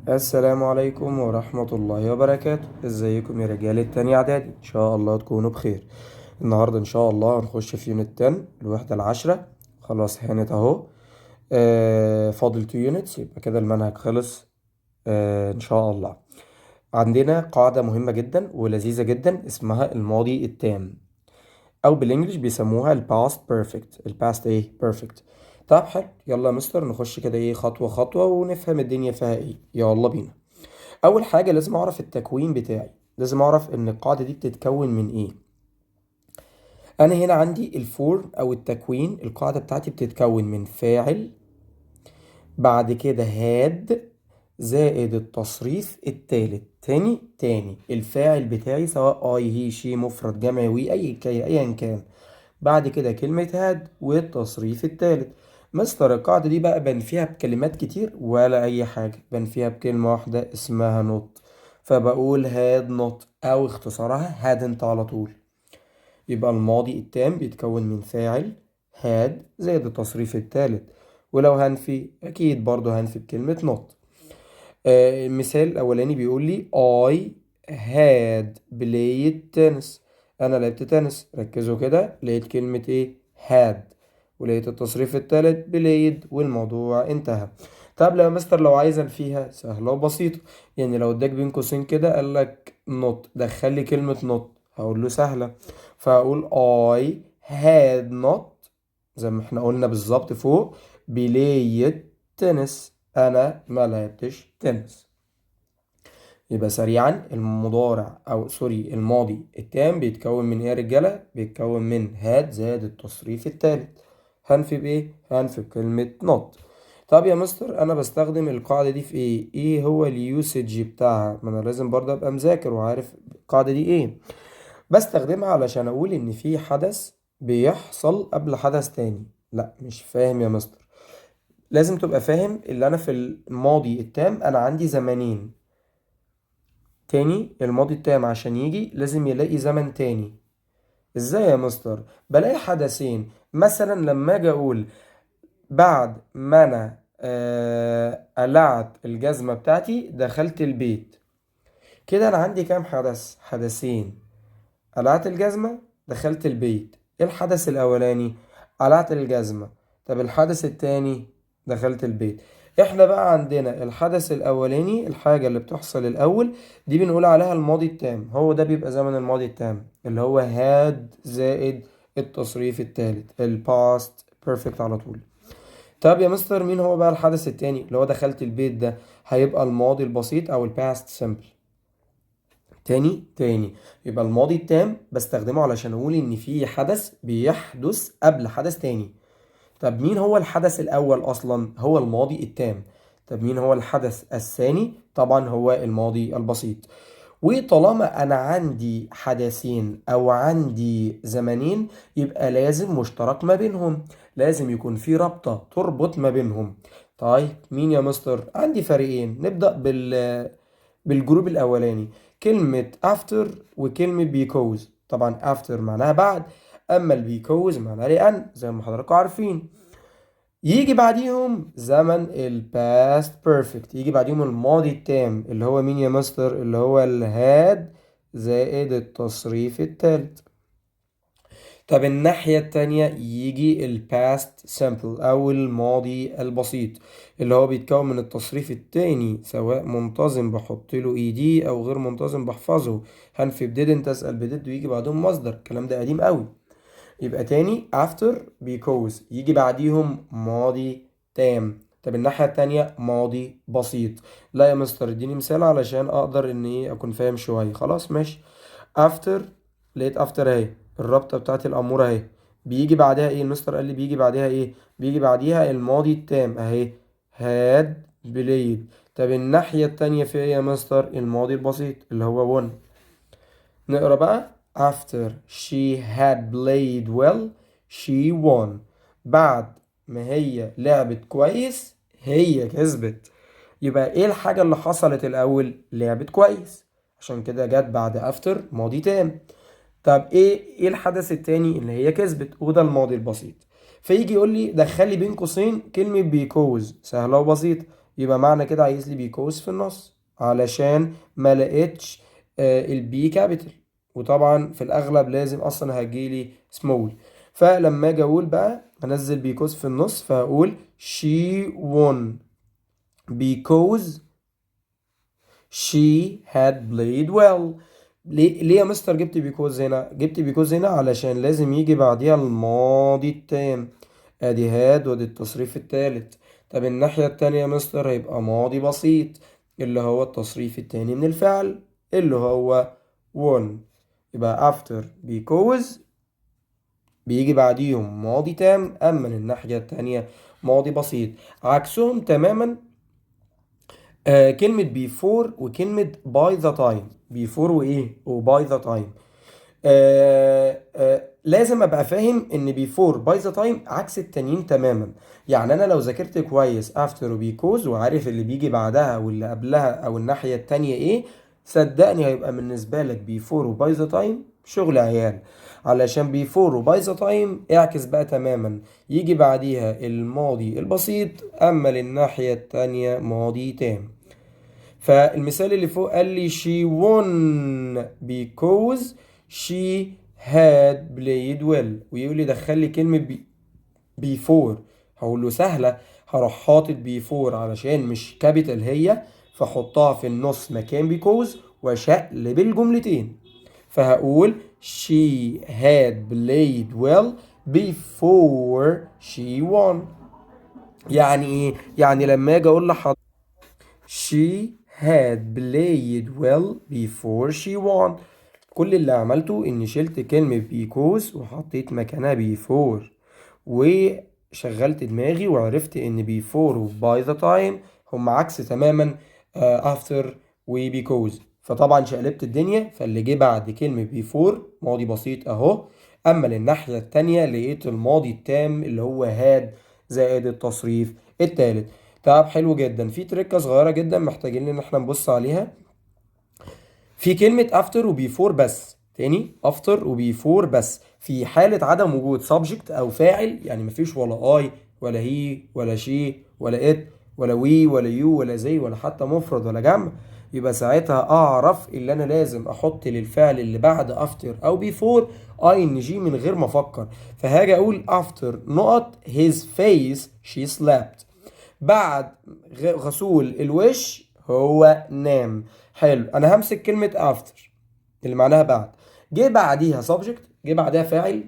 السلام عليكم ورحمة الله وبركاته. ازيكم يا رجال التاني اعدادي؟ ان شاء الله تكونوا بخير. النهاردة ان شاء الله هنخش في unit 10، الوحدة العاشرة. خلاص هانت اهو، فاضل 2 units يبقى كده المنهج خلص. ان شاء الله. عندنا قاعدة مهمة جدا ولذيذة جدا اسمها الماضي التام، او بال English بيسموها ال past perfect. ال past ايه؟ perfect. طب حلو، يلا يا مستر نخش كده ايه خطوة خطوة ونفهم الدنيا فيها ايه. يلا بينا. اول حاجة لازم اعرف التكوين بتاعي، لازم اعرف ان القاعدة دي بتتكون من ايه. انا هنا عندي ال form او التكوين، القاعدة بتاعتي بتتكون من فاعل، بعد كده had زائد التصريف التالت. تاني تاني، الفاعل بتاعي سواء I، he، she، مفرد، جمع، we، ايا كان، بعد كده كلمة had والتصريف التالت. مستر القاعدة دي بقى بنفيها بكلمات كتير ولا أي حاجة؟ بنفيها بكلمة واحدة اسمها not، فبقول had not أو اختصارها hadn't على طول. يبقى الماضي التام بيتكون من فاعل، had زائد التصريف التالت، ولو هنفي أكيد برضو هنفي بكلمة not. المثال الأولاني بيقول لي I had played tennis، أنا لعبت تنس. ركزوا كده، لقيت كلمة إيه؟ had، ولقيت التصريف التالت played، والموضوع انتهى. طب لو يا مستر لو عايز انفيها، سهلة وبسيطة. يعني لو اداك بين قوسين كده قال لك not، دخل لي كلمة not، هقول له سهلة، فهقول I had not زي ما احنا قلنا بالظبط فوق played tennis، انا ما لعبتش تنس. يبقى سريعا المضارع او sorry الماضي التام بيتكون من ايه يا رجاله؟ بيتكون من had زائد التصريف التالت. هنفي بايه؟ هنفي بكلمة not. طب يا مستر انا بستخدم القاعدة دي في ايه؟ ايه هو ال usage بتاعها؟ ما انا لازم برضه ابقى مذاكر وعارف القاعدة دي ايه. بستخدمها علشان اقول ان في حدث بيحصل قبل حدث تاني. لا مش فاهم يا مستر. لازم تبقى فاهم اللي انا في الماضي التام انا عندي زمانين. تاني، الماضي التام عشان يجي لازم يلاقي زمن تاني. ازاي يا مستر؟ بلاقي حدثين. مثلا لما اجي اقول بعد ما انا قلعت الجزمة بتاعتي دخلت البيت، كده انا عندي كام حدث؟ حدثين. قلعت الجزمة، دخلت البيت. ايه الحدث الاولاني؟ قلعت الجزمة. طب الحدث التاني؟ دخلت البيت. احنا بقى عندنا الحدث الاولاني، الحاجة اللي بتحصل الاول دي بنقول عليها الماضي التام، هو ده بيبقى زمن الماضي التام اللي هو had زائد التصريف التالت، ال past perfect على طول. طب يا مستر مين هو بقى الحدث التاني اللي هو دخلت البيت؟ ده هيبقى الماضي البسيط او ال past simple. تاني تاني، يبقى الماضي التام بستخدمه علشان اقول ان في حدث بيحدث قبل حدث تاني. طب مين هو الحدث الاول اصلا؟ هو الماضي التام. طب مين هو الحدث الثاني؟ طبعا هو الماضي البسيط. وطالما انا عندي حدثين او عندي زمنين يبقى لازم مشترك ما بينهم، لازم يكون في رابطة تربط ما بينهم. طيب مين يا مستر؟ عندي فريقين. نبدأ بال group الاولاني، كلمة after وكلمة because. طبعا after معناها بعد، اما ال because معناها لأن، زي ما حضراتكم عارفين. يجي بعديهم زمن ال past perfect، يجي بعديهم الماضي التام اللي هو مين يا مستر؟ اللي هو ال had زائد التصريف التالت. طب الناحية التانية يجي ال past simple أو الماضي البسيط اللي هو بيتكون من التصريف التاني، سواء منتظم بحط له ed أو غير منتظم بحفظه، هنفي ب didn't، أسأل ب did، ويجي بعدهم مصدر. الكلام ده قديم قوي. يبقى تاني، after، because، يجي بعديهم ماضي تام. طب الناحية التانية ماضي بسيط. لا يا مستر اديني مثال علشان اقدر ان ايه اكون فاهم شوية. خلاص ماشي. after، لقيت after اهي، الرابطة بتاعت الأمورة اهي، بيجي بعدها ايه؟ المستر قال لي بيجي بعدها ايه؟ بيجي بعديها الماضي التام اهي، had played. طب الناحية التانية في ايه يا مستر؟ الماضي البسيط اللي هو won. نقرا بقى: after she had played well she won. بعد ما هي لعبت كويس هي كسبت. يبقى ايه الحاجة اللي حصلت الأول؟ لعبت كويس، عشان كده جت بعد after ماضي تام. طب ايه الحدث التاني؟ اللي هي كسبت، وده الماضي البسيط. فيجي يقول لي دخل لي بين قوسين كلمة because، سهلة وبسيطة. يبقى معنى كده عايز لي because في النص علشان ما لقيتش ال B capital، وطبعا في الاغلب لازم اصلا هتجيلي سمول. فلما اجي اقول بقى هنزل because في النص، فهقول she won because she had played well. ليه ليه يا مستر جبت because هنا؟ جبت because هنا علشان لازم يجي بعديها الماضي التام. ادي had وادي التصريف التالت. طب الناحية التانية يا مستر هيبقى ماضي بسيط، اللي هو التصريف التاني من الفعل اللي هو won. يبقى after because بيجي بعديهم ماضي تام، اما الناحية التانية ماضي بسيط. عكسهم تماما كلمة before وكلمة by the time. before وإيه؟ و by the time. لازم أبقى فاهم إن before by the time عكس التانيين تماما. يعني أنا لو ذاكرت كويس after و because وعارف اللي بيجي بعدها واللي قبلها أو الناحية التانية إيه، صدقني هيبقى بالنسبة لك before و by the time شغل عيال. علشان before و by the time اعكس بقى تماما، يجي بعديها الماضي البسيط، أما للناحية التانية ماضي تام. فالمثال اللي فوق قال لي she won because she had played well، ويقول لي دخل لي كلمة before. هقول له سهلة، هروح حاطط before علشان مش capital هي، فحطها في النص مكان because وشقلب الجملتين. فهقول she had played well before she won. يعني ايه؟ يعني لما اجي اقول لحضرتك she had played well before she won، كل اللي عملته اني شلت كلمة because وحطيت مكانها before، وشغلت دماغي وعرفت ان before و by the time هم عكس تماما after و because. فطبعا شقلبت الدنيا، فاللي جه بعد كلمة before ماضي بسيط اهو، اما للناحية التانية لقيت الماضي التام اللي هو had زائد التصريف التالت. طب حلو جدا. في تريكة صغيرة جدا محتاجين ان احنا نبص عليها في كلمة after و before بس. تاني، after و before بس في حالة عدم وجود subject أو فاعل، يعني مفيش ولا I ولا he ولا she ولا it ولا we ولا you ولا they ولا حتى مفرد ولا جمع، يبقى ساعتها أعرف اللي أنا لازم أحط للفعل اللي بعد after أو before ing من غير ما أفكر. فهاجي أقول after نقط his face she slept، بعد غسول الوش هو نام. حلو، انا همسك كلمة after اللي معناها بعد، جه بعديها subject؟ جه بعديها فاعل؟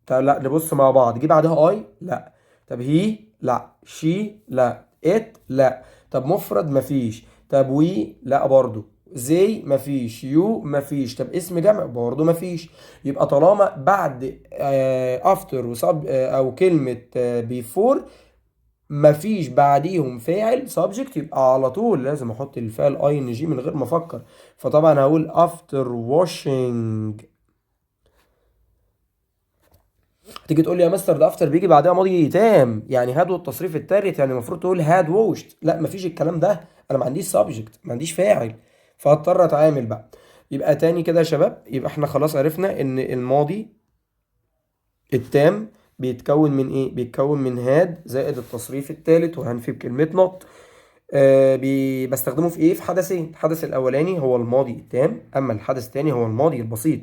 طب لا، نبص مع بعض. جه بعدها I؟ لا. طب he؟ لا. she؟ لا. it؟ لا. طب مفرد؟ مفيش. طب we؟ لا برضو. they؟ مفيش. you؟ مفيش. طب اسم جمع؟ برضو مفيش. يبقى طالما بعد after وسب او كلمة before مفيش بعديهم فاعل subject، يبقى على طول لازم احط الفعل ing من غير ما افكر. فطبعا هقول after washing. تيجي تقول لي يا مستر ده after بيجي بعدها ماضي تام، يعني had والتصريف التالت، يعني المفروض تقول had washed. لا، مفيش الكلام ده، انا ما عنديش subject، ما عنديش فاعل، فهضطر اتعامل بقى. يبقى تاني كده يا شباب، يبقى احنا خلاص عرفنا ان الماضي التام بيتكون من ايه؟ بيتكون من had زائد التصريف الثالث وهنفي بكلمة not. بستخدمه في ايه؟ في حدثين. الحدث الاولاني هو الماضي التام، اما الحدث الثاني هو الماضي البسيط.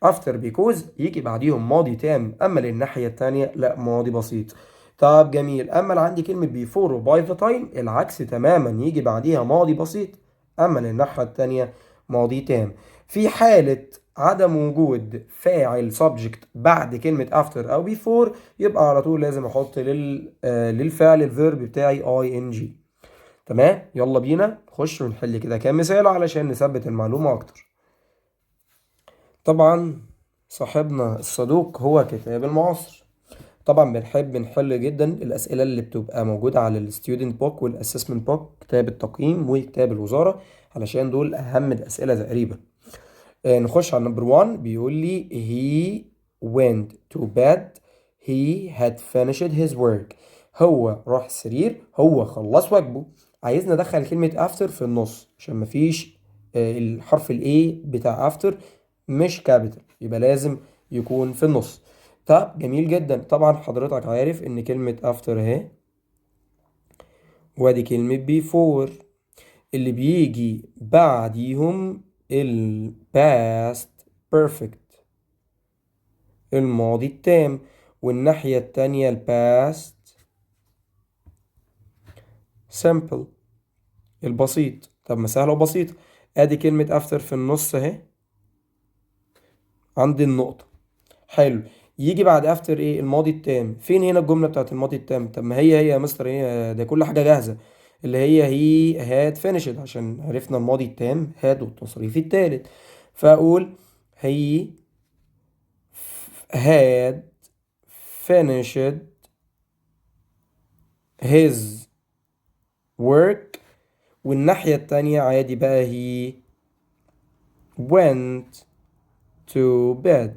after because يجي بعديهم ماضي تام، اما للناحية الثانية لا، ماضي بسيط. طب جميل. اما اللي عندي كلمة before و by the time العكس تماما، يجي بعديها ماضي بسيط، اما للناحية الثانية ماضي تام. في حالة عدم وجود فاعل subject بعد كلمة after أو before، يبقى على طول لازم أحط للفعل ال verb بتاعي ing. تمام، يلا بينا نخش ونحل كده كام مثال علشان نثبت المعلومة أكتر. طبعا صاحبنا الصدوق هو كتاب المعاصر. طبعا بنحب نحل جدا الأسئلة اللي بتبقى موجودة على ال student book وال assessment book، كتاب التقييم وكتاب الوزارة، علشان دول أهم الأسئلة تقريبا. نخش على number 1. بيقول لي he went to bed، he had finished his work. هو راح السرير، هو خلص واجبه. عايزنا ندخل كلمة after في النص عشان مفيش الحرف ال A بتاع after مش capital، يبقى لازم يكون في النص. طب جميل جدا. طبعا حضرتك عارف ان كلمة after اهي وادي كلمة before، اللي بيجي بعديهم ال past perfect، الماضي التام، والناحية التانية ال past simple، البسيط. طب ما سهلة وبسيطة، ادي كلمة after في النص اهي عند النقطة. حلو، يجي بعد after ايه؟ الماضي التام. فين هنا الجملة بتاعت الماضي التام؟ طب ما هي هي يا مستر، هي ده كل حاجة جاهزة، اللي هي he had finished، عشان عرفنا الماضي التام had والتصريف التالت. فأقول he had finished his work، والناحية التانية عادي بقى he went to bed.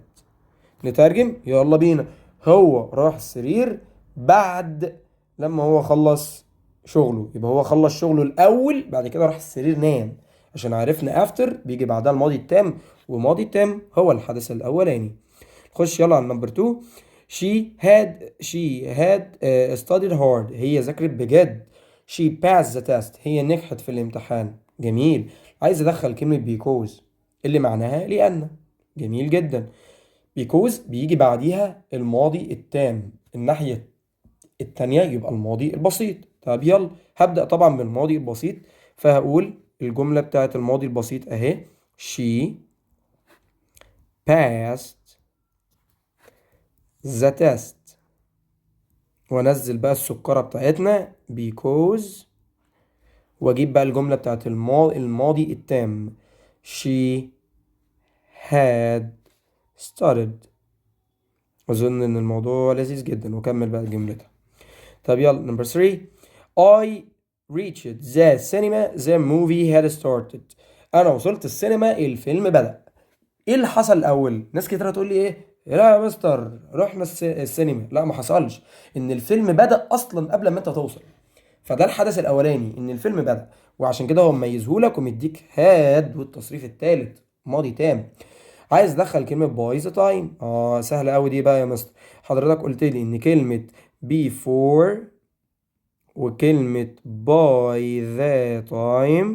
نترجم، يلا بينا. هو راح السرير بعد لما هو خلص شغله، يبقى هو خلص شغله الأول، بعد كده راح السرير نام، عشان عرفنا after بيجي بعدها الماضي التام، وماضي التام هو الحدث الأولاني. خش يلا على number 2. She had studied hard، هي ذاكرت بجد. She passed the test، هي نجحت في الامتحان. جميل، عايز ادخل كلمة because اللي معناها لأن. جميل جدا، because بيجي بعديها الماضي التام، الناحية التانية يبقى الماضي البسيط. طب يلا هبدأ طبعا بالماضي البسيط، فهقول الجملة بتاعت الماضي البسيط اهي: she passed the test، وانزل بقى السكرة بتاعتنا because، واجيب بقى الجملة بتاعت الماضي التام: she had studied. أظن إن الموضوع لذيذ جدا، وكمل بقى جملتها. طب يلا number 3. I reached the cinema، the movie had started. أنا وصلت السينما، الفيلم بدأ. إيه اللي حصل الأول؟ ناس كتير هتقول لي إيه؟ لا يا مستر، رحنا السينما. لا، ما حصلش، إن الفيلم بدأ أصلا قبل ما أنت توصل، فده الحدث الأولاني، إن الفيلم بدأ، وعشان كده هو مميزهولك ومديك had والتصريف الثالث، ماضي تام. عايز ادخل كلمة by the time. سهلة قوي دي بقى يا مستر، حضرتك قلت لي ان كلمة before وكلمة by the time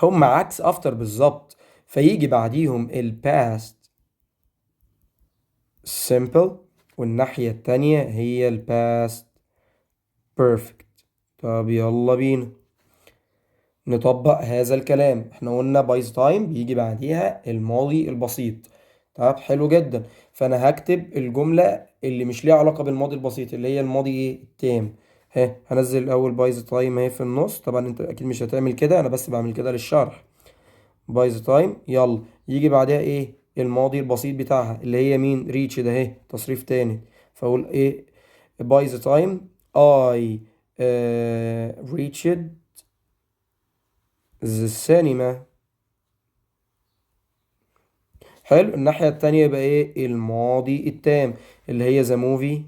هم عكس after بالظبط، فيجي بعديهم ال past simple، والناحية التانية هي ال past perfect. طب يلا بينا نطبق هذا الكلام. احنا قلنا by the time بيجي بعديها الماضي البسيط. طب حلو جدا، فانا هكتب الجملة اللي مش ليها علاقة بالماضي البسيط، اللي هي الماضي ايه؟ التام. ها، هنزل الاول by the time اهي في النص. طبعا انت اكيد مش هتعمل كده، انا بس بعمل كده للشرح. by the time، يلا يجي بعدها ايه؟ الماضي البسيط بتاعها، اللي هي مين؟ reached اهي، تصريف تاني. فاقول ايه؟ by the time I reached the cinema. حلو، الناحية التانية يبقى ايه؟ الماضي التام، اللي هي the movie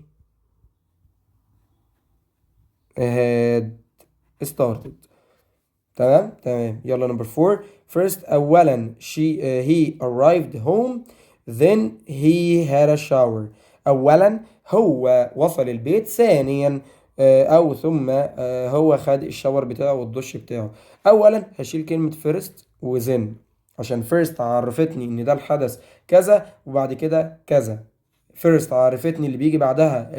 had started. تمام. يلا number 4. First، أولا، she he arrived home، then he had a shower. أولا هو وصل البيت، ثانيا أو ثم هو خد ال shower بتاعه والدش بتاعه. أولا هشيل كلمة first و then، عشان first عرفتني إن ده الحدث كذا وبعد كده كذا. first عرفتني اللي بيجي بعدها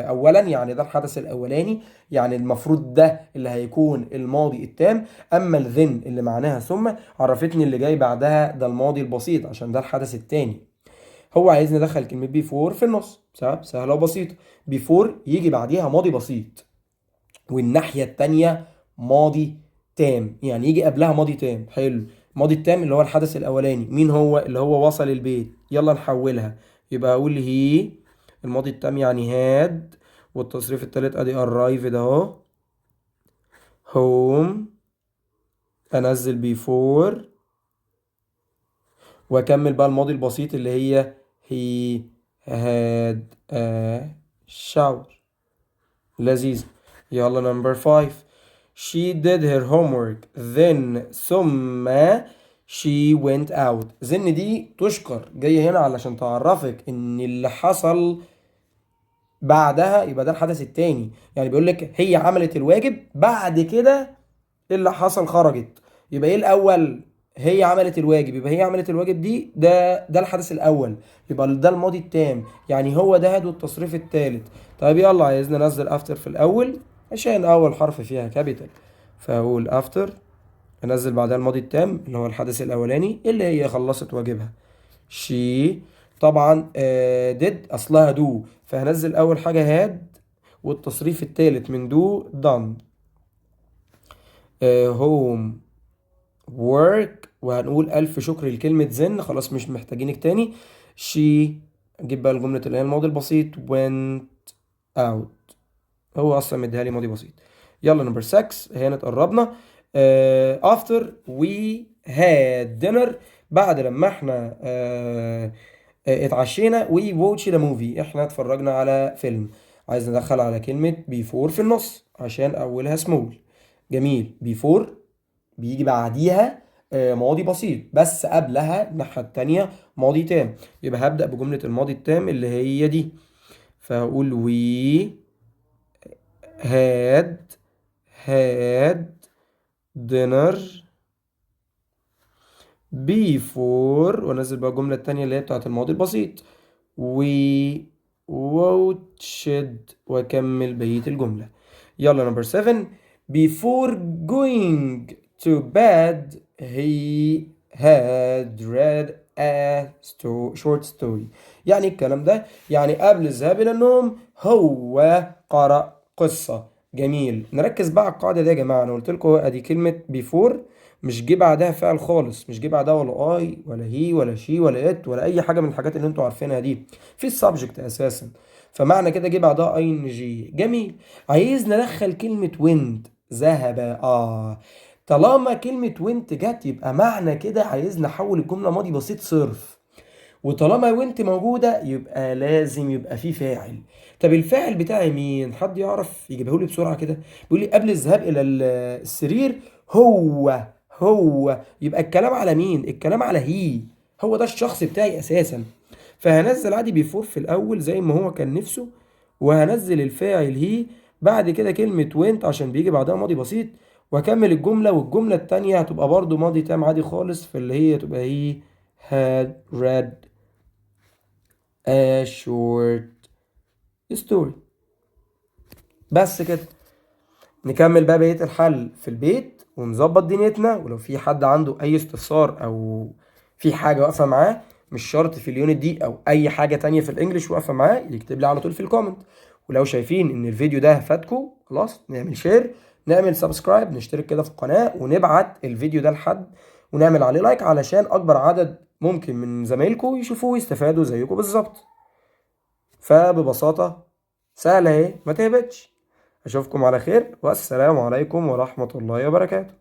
اولا، يعني ده الحدث الاولاني، يعني المفروض ده اللي هيكون الماضي التام. اما ال then اللي معناها ثم، عرفتني اللي جاي بعدها ده الماضي البسيط، عشان ده الحدث التاني. هو عايزني ادخل كلمة before في النص. سهل، سهلة وبسيطة. before يجي بعديها ماضي بسيط، والناحية التانية ماضي تام، يعني يجي قبلها ماضي تام. حلو، الماضي التام اللي هو الحدث الاولاني، مين هو؟ اللي هو وصل البيت. يلا نحولها، يبقى اقول he الماضي التام يعني had، والتصريف التالت ادي arrived اهو، home، انزل before، واكمل بقى الماضي البسيط اللي هي he had a shower. لذيذ. يلا number 5. She did her homework، then، ثم، she went out. then دي تشكر، جاية هنا علشان تعرفك ان اللي حصل بعدها يبقى ده الحدث التاني. يعني بيقول لك هي عملت الواجب، بعد كده ايه اللي حصل؟ خرجت. يبقى ايه الاول؟ هي عملت الواجب، يبقى هي عملت الواجب دي ده الحدث الاول، يبقى ده الماضي التام، يعني هو ده had والتصريف الثالث. طيب يلا عايزنا ننزل after في الاول عشان اول حرف فيها capital، فاقول after، انزل بعدها الماضي التام اللي هو الحدث الاولاني اللي هي خلصت واجبها. she طبعا did اصلها do، فهنزل اول حاجه had والتصريف الثالث من do done. homework، وهنقول الف شكر لكلمه then، خلاص مش محتاجينك تاني. she نجيب بقى الجمله اللي هي الماضي البسيط went out، هو اصلا مديها لي ماضي بسيط. يلا number 6، هنا اتقربنا. After we had dinner، بعد لما احنا اتعشينا، we watched a movie، احنا اتفرجنا على فيلم. عايز ندخل على كلمة before في النص عشان اولها small. جميل، before بيجي بعديها ماضي بسيط، بس قبلها الناحية التانية ماضي تام، يبقى هبدأ بجملة الماضي التام اللي هي دي، فهقول we had had dinner before، وانزل بقى الجملة التانية اللي هي بتاعت الماضي البسيط we watched، واكمل بقية الجملة. يلا number 7، before going to bed he had read a short story. يعني الكلام ده يعني قبل الذهاب إلى النوم هو قرأ قصة. جميل، نركز بقى على القاعدة دي يا جماعة. أنا قلت لكم أدي كلمة before مش جه بعدها فعل خالص، مش جه بعدها ولا I ولا he ولا she ولا it ولا أي حاجة من الحاجات اللي انتوا عارفينها دي في ال subject أساسا، فمعنى كده جه بعدها ing. جميل، عايز ندخل كلمة went، ذهب. طالما كلمة went جت يبقى معنى كده عايز نحول الجملة ماضي بسيط صرف، وطالما went موجودة يبقى لازم يبقى في فاعل. طب الفاعل بتاعي مين؟ حد يعرف يجيبه لي بسرعة كده؟ بيقول لي قبل الذهاب إلى السرير هو، يبقى الكلام على مين؟ الكلام على he، هو ده الشخص بتاعي أساسا. فهنزل عادي before في الأول زي ما هو كان نفسه، وهنزل الفاعل he، بعد كده كلمة went عشان بيجي بعدها ماضي بسيط، واكمل الجملة، والجملة التانية هتبقى برضو ماضي تام عادي خالص، فاللي هي تبقى he had read a short story. بس كده نكمل بقى بقية الحل في البيت ونظبط دنيتنا. ولو في حد عنده أي استفسار أو في حاجة واقفة معاه، مش شرط في ال unit دي أو أي حاجة تانية في ال English واقفة معاه، يكتب لي على طول في ال comment. ولو شايفين إن الفيديو ده فادكوا، خلاص نعمل share، نعمل subscribe، نشترك كده في القناة، ونبعت الفيديو ده لحد ونعمل عليه like علشان أكبر عدد ممكن من زمايلكم يشوفوه ويستفادوا زيكم بالظبط. فببساطة سهلة اهي، ما تهبطش. اشوفكم على خير، والسلام عليكم ورحمة الله وبركاته.